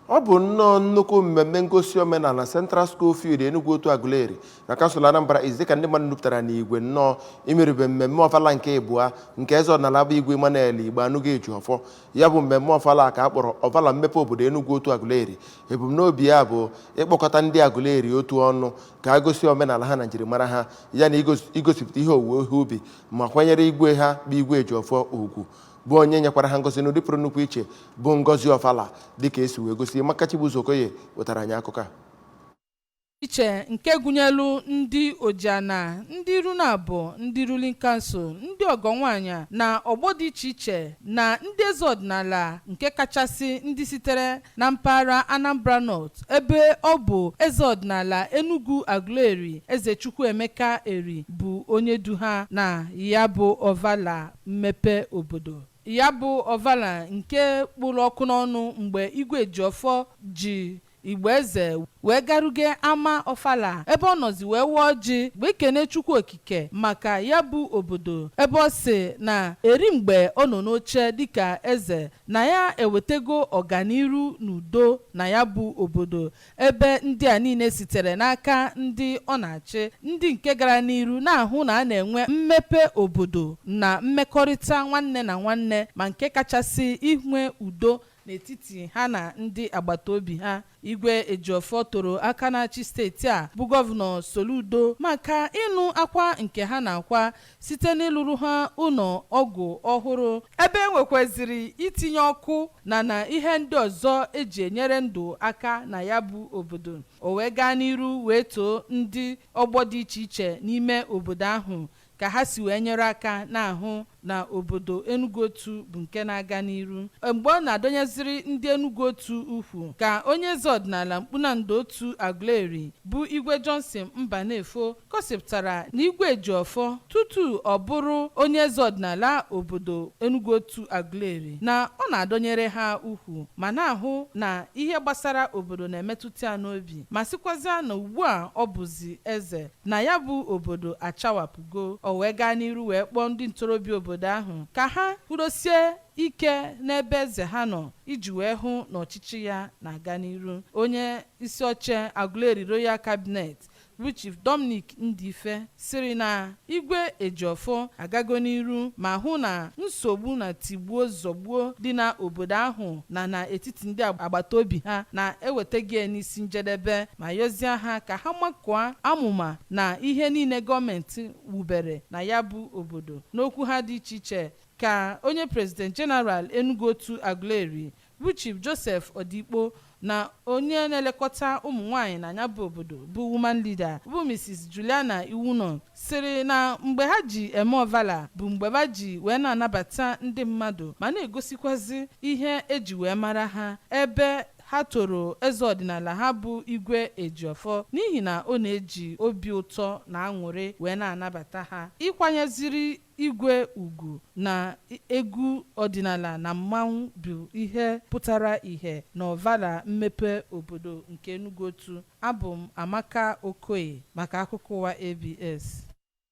Ọ bụ nnọọ nnukwu mmemme ngosi omenala Central School Field, Enugu Otu, Aguleri na kansụl Anambra East, dịka ndị mmadụ nupụtara n'igwe nnọọ imerube mmemme ọfala nke ịbụa nke eze ọdịnala bụ Igwe Emmanuel Igbanugo Ejiọfọ. Ya bụ mmemme ọfala ka a kpọrọ Ọfala Mmepe Obodo Enugu Otu Aguleri. Ebumnobi ya bụ ịkpọkọta ndị Aguleri otu ọnụ ka a gosi omenala ha na njirimara ha, ya na igosipụta ihe owuwe ihe ubi, ma kwanyere igwe ha bụ Igwe Ejiọfọ ugwu, bụ onye nyekwara ha ngozi n'ụdị pụrụ nnukwu iche, bụ ngozi ọfala, dịka esi wee gosi. Maka Chibuzo Okoye wetara anyị akụkọ a. Iche nke gụnyelu ndị ojiana, ndị runabụ, ndị ruling council, ndị ọgọ nwaanyị na ọgbọ dị iche iche na ndị eze ọdịnala, nke kachasị ndị sitere na mpaghara Anambra North, ebe ọ bụ eze ọdịnala Enugu Aguleri, Eze Chukwuemeka Eri, bụ onye du ha na ya bụ ọvala mmepe obodo. Ya bụ ọvala nke kpụrụ ọkụ n'ọnụ mgbe Igwe Ejiọfọ ji igbe eze wee garuge ama ọfala, ebe ọ nọzi wee wụọ ọjị wee kene Chukwu Okike maka ya bụ obodo, ebe ọ sị na eri mgbe ọ nọ n'oche dịka eze na ya ewetego ọganiru n'udo na ya bụ obodo, ebe ndị a niile sitere n'aka ndị ọ na-achị, ndị nke gara n'iru na-ahụ na a na-enwe mmepe obodo na mmekọrịta nwanne na nwanne, ma nke kachasị inwe udo n'etiti ha na ndị agbata obi ha. Igwe Ejiọfọ toro aka na-achị steeti a bụ Gọvanọ Soludo maka ịnụ akwa nke ha na-akwa site n'ịlụrụ ha ụlọ ọgwụ ọhụrụ, ebe e nwekwaziri itinye ọkụ na ihe ndị ọzọ eji enyere ndụ aka na ya bụ obodo. O wee gaa n'iru wee too ndị ọgbọ dị iche iche n'ime obodo ahụ ka ha si wee nyere aka na-ahụ na obodo Enugu Otu bụ nke na-aga n'iru. Mgbe ọ na-adọnyeziri ndị Enugu Otu ukwu, ka onye eze ọdịnala Mkpunando Otu Aguleri bụ Igwe Johnson Mbanefo gosipụtara na Igwe Ejiọfọ, tutu ọ bụrụ onye eze ọdịnala obodo Enugu Otu Aguleri, na ọ na-adọnyere ha ukwu ma na-ahụ na ihe gbasara obodo na-emetụta ya n'obi, ma sịkwazịa na ugbu a ọ bụzi eze na ya bụ obodo achawapụgo. O wee gaa n'iru wee kpọọ ndị ntorobịa obodo ahụ ka ha kwudosie ike n'ebe eze ha nọ iji wee hụ na ọchịchị ya na-aga n'iru. Onye isi oche Aguleri Royal Cabinet bụ Chief Dominic Ndife siri na Igwe Ejiọfọ agago n'iru ma hụ na nsogbu na tigbuo zọgbuo dị na obodo ahụ na n'etiti ndị agbata obi ha na-ewetaghị ya n'isi njedebe, ma yọzie ha ka ha makụọ amụma na ihe niile gọọmenti wubere na ya bụ obodo. N'okwu ha dị iche iche, ka onye President General Enugu Otu Aguleri bụ Chief Joseph Odikpo na onye na-elekọta ụmụ nwanyị na ya bụ obodo bụ woman leader bụ Mrs Juliana Iwuno sịrị na mgbe ha ji eme ọvala bụ mgbe ha ji wee na-anabata ndị mmadụ ma na-egosikwazi ihe eji wee mara ha, ebe ha toro eze ọdịnala ha bụ Igwe Ejiọfọ n'ihi na ọ na-eji obi ụtọ na aṅụrị wee na-anabata ha. Ịkwanyeziri igwe ugwu na egwu ọdịnala na mmanwụ bụ ihe pụtara ìhè na ọvala mmepe obodo nke Enugu Otu. Abụ m Amaka Okoye maka akụkọ ụwa ABS.